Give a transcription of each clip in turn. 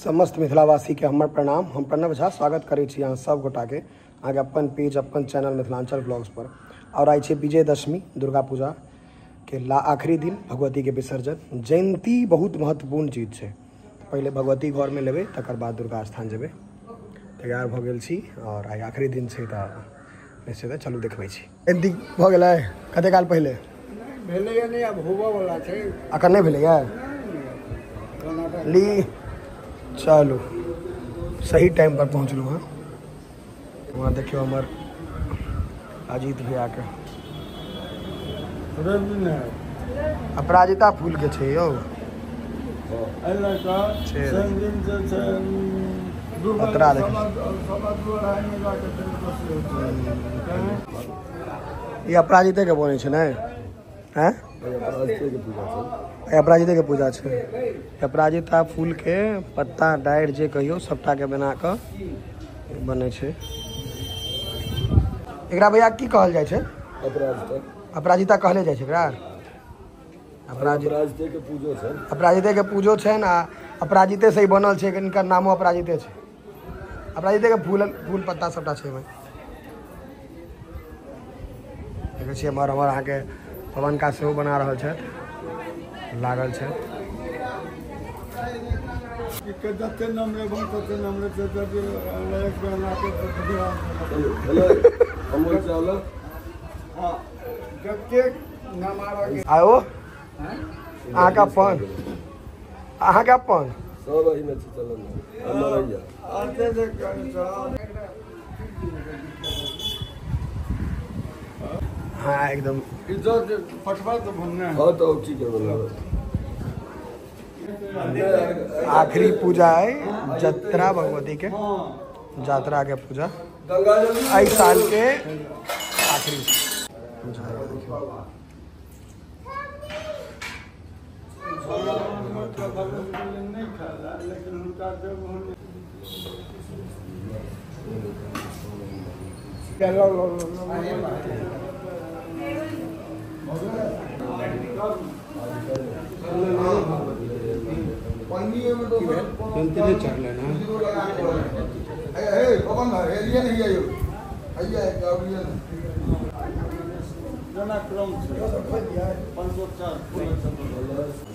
समस्त मिथिलावासी के हमर प्रणाम। हम प्रणव झा स्वागत करै छी अहाँ सब गोटा के अहाँके अपन पेज अपन चैनल मिथिलांचल ब्लॉग्स पर। और आइ छै विजयदशमी, दुर्गा पूजा के आखिरी दिन, भगवती के विसर्जन। जयंती बहुत महत्वपूर्ण चीज छै। पहिले भगवती घर में लेबै, तकर बाद दुर्गा स्थान जेबै। तैयार भऽ गेल छी और आइ आखिरी दिन छै तऽ निश्चित चलू देखबै छी। जयंती भऽ गेलै कते काल पहिले? भेलैए नहि, आब होबऽ वला छै। अखन नहि भेलैए? ली चलू, सही टाइम पर पहुँचलहुँ हँ। वहाँ देखियौ हमर अजीत भैया के अपराजिता फूल के छै यौ। ई अपराजिते के बनै छै ने? हैं, अपराजिते के पूजा छै। अपराजिता फूल के पत्ता डारि जे कहियो सबटा के बना कऽ बनै छै। एकरा भैया की कहल जाइ छै? अपराजिता। अपराजिता कहले जाइ छै एकरा? अपराजिते के पूजो छै। अपराजिते के पूजो छै ने, अपराजिते से ही बनल छै, इनकर नामो अपराजिते छै। अपराजिते के फूल फूल पत्ता सबटा छै ओहिमे। देखै छियै एम्हर हमर अहाँके पवन का सेहो बना रहल छथि, लागल छै। आयो अहाँके अपन, अहाँके अपन सब एहिमे छै। चलल हाँ एकदम हाँ तो ठीक है। आखिरी पूजा है जतरा भगवती के, जात्रा के पूजा एहि साल के आखिरी पूजा है।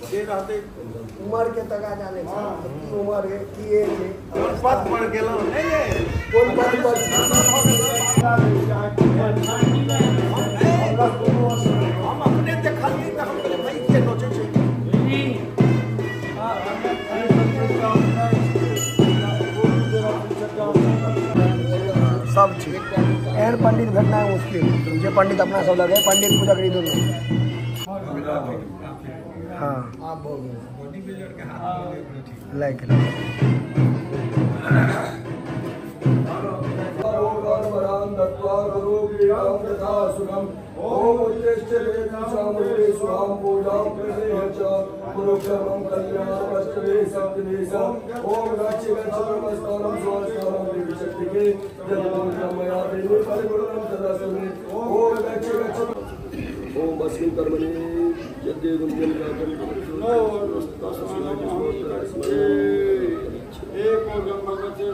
देखियो उमर के तगा जाने छै की उमर है की एज है, कोन पद पर गेलहुँ, कोन पद पर। हम अपने देखलियै तऽ हम कहलियै भाई के नोचै छै। सब ठीक। एहन पंडित भेटनाइ मुश्किल, जे पंडित अपना सब लगे पंडित पूजा करी दुनू। हाँ लाइक ओम अस्मिन् कर्मणि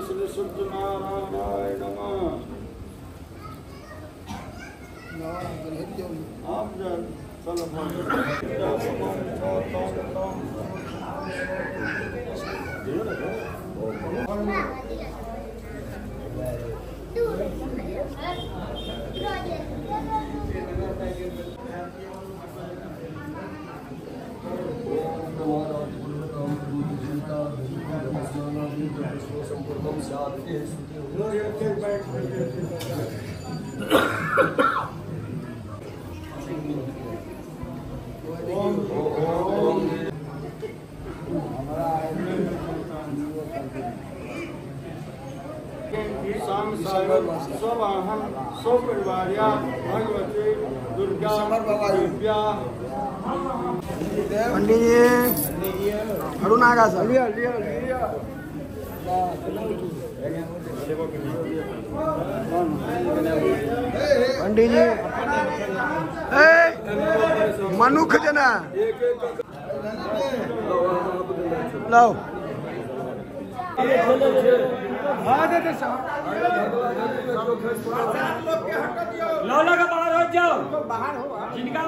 श्री सत्यनारायणाय नमः। भगवती दुर्गा। पंडित जी अरुण आगा सर लिया लिया लिया। पंडित जी मनुख जना लो। लौला का बाहर हो जाओ, जिनका